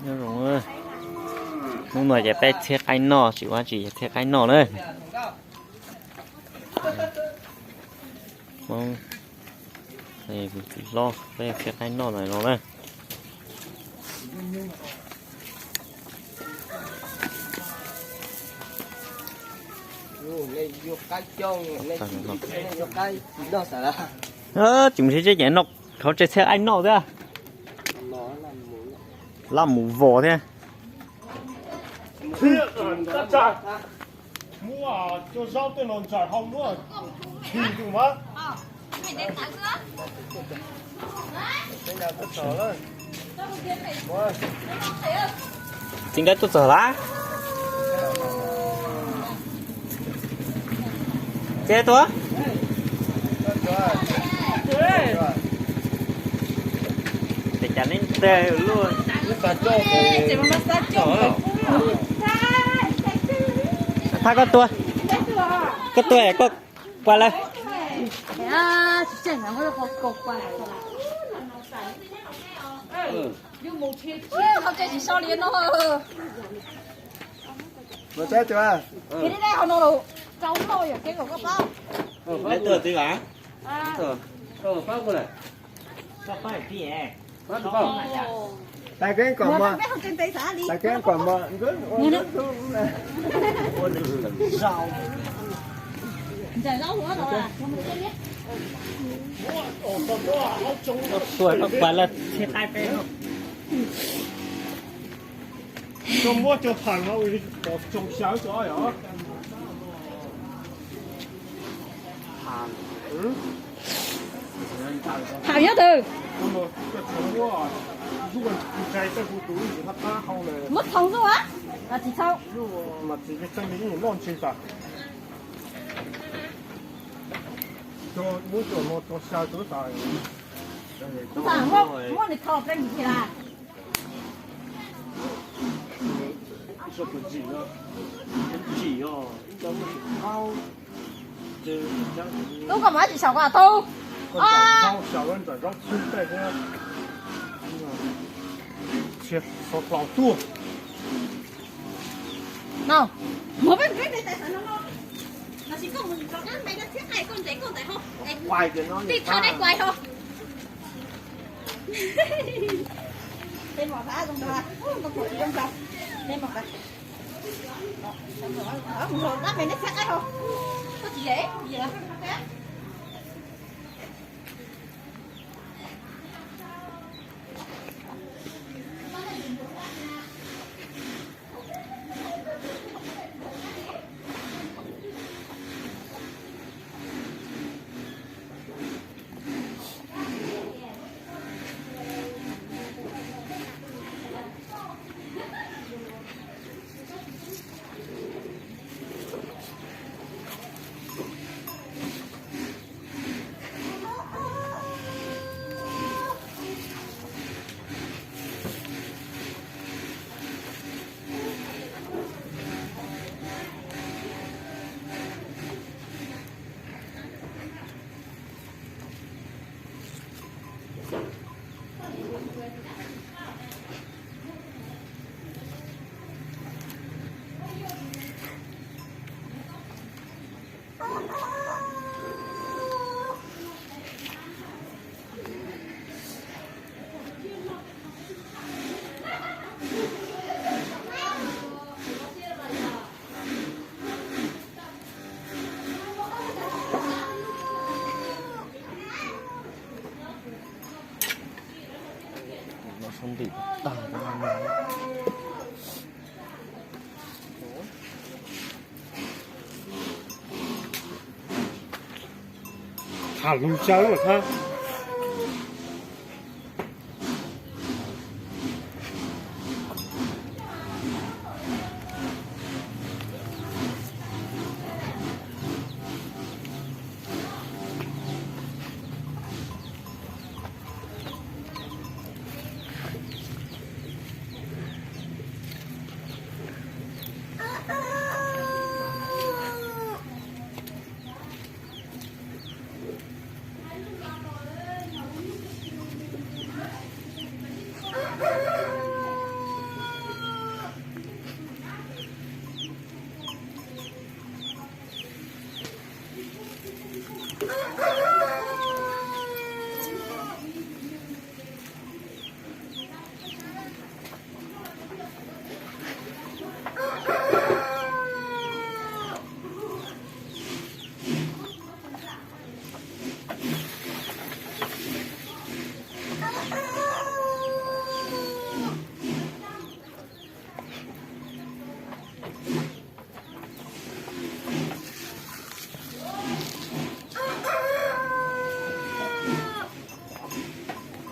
Nyob zoo, hnub no ces peb txhiab qaib noj, tsis ua tsis txhiab qaib noj na. Hmoob, hlob peb txhiab qaib noj no na. Tsis mus sib tseb ces noj hauv tsev txhiab qaib noj thiab. Laj mus vos thiab. Txiv nkawd tuaj txog lawm. Ces tuaj. Ces cas neb nteg luaj. Thaj koj tuaj, koj tuaj koj pais lawm. Tais keeb kom mos, tais keeb kom mos. Tuaj koj pais lawm, txhiab qaib peb. Koj muab cov theem no kom tsoo xyaw tso yom. Theem nyob twg? Muab txhoov zuj a, tsis txhoov. Muab nws tho plab ntsis thiab las. Tub, koj mas tsis xyaum koj tub. No, mus peb peb tais tais no, los sis koj mus rov qab npe rau txhiab qaib koj ntawm koj ntawm ho. Tij thaj dai kuais ho. Tej mom qab zoo nrog, zoo nrog, tej mom qab. Mus rov qab npe neb txhiab qaib ho. Koj tsis yeem, yeem los. Tham lus xyaw lawm thab.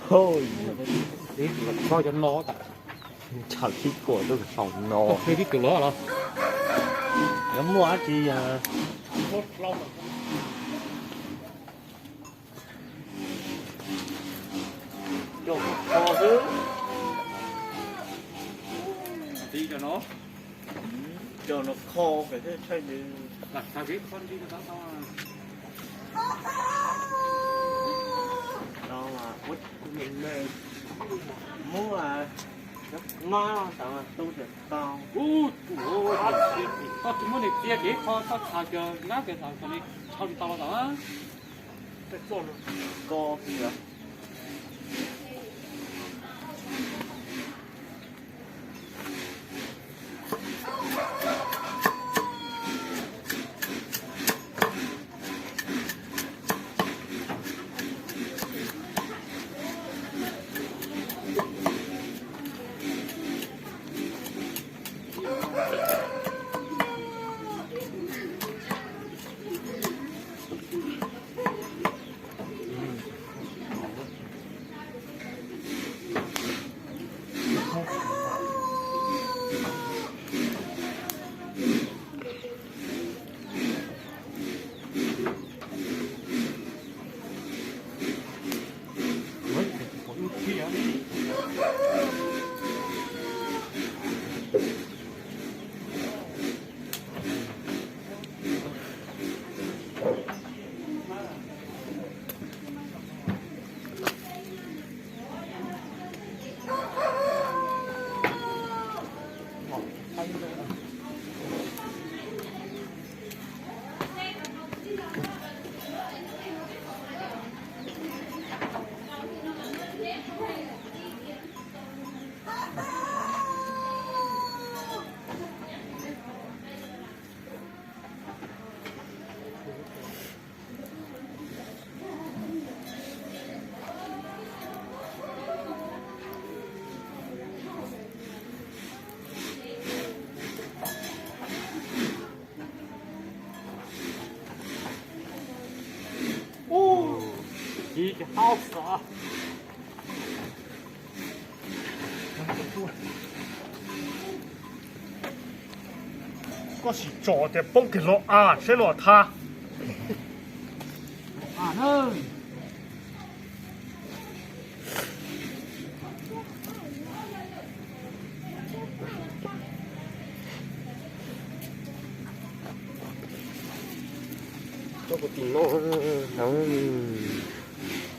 Koj cov no, ntshaw tib kuam lub saum no. Tib tug los los. Yuav muaj dab tsi yog coj kho xwb. Tib cov no, cov no kho pem thiaj tshaj li. Muab no tau tu tsis tau. Koj tsis muab nws txia kev kho, koj txhav cov nab cov txhav kom nws rhau tsis tau los tau. Ko tias Ub, tsis haub xav. Koj sim tsom tias poob kiag los a, saib los tha. Coj kuv tim no. Xav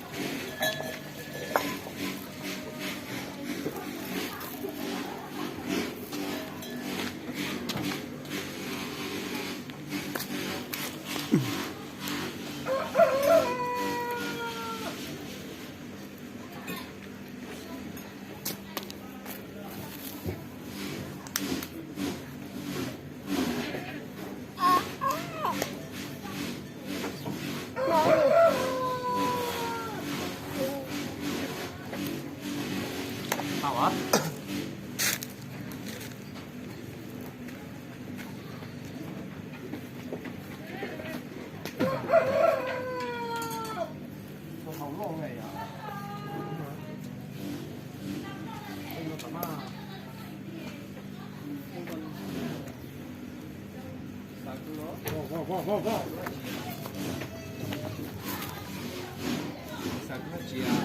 kub dab tsi a?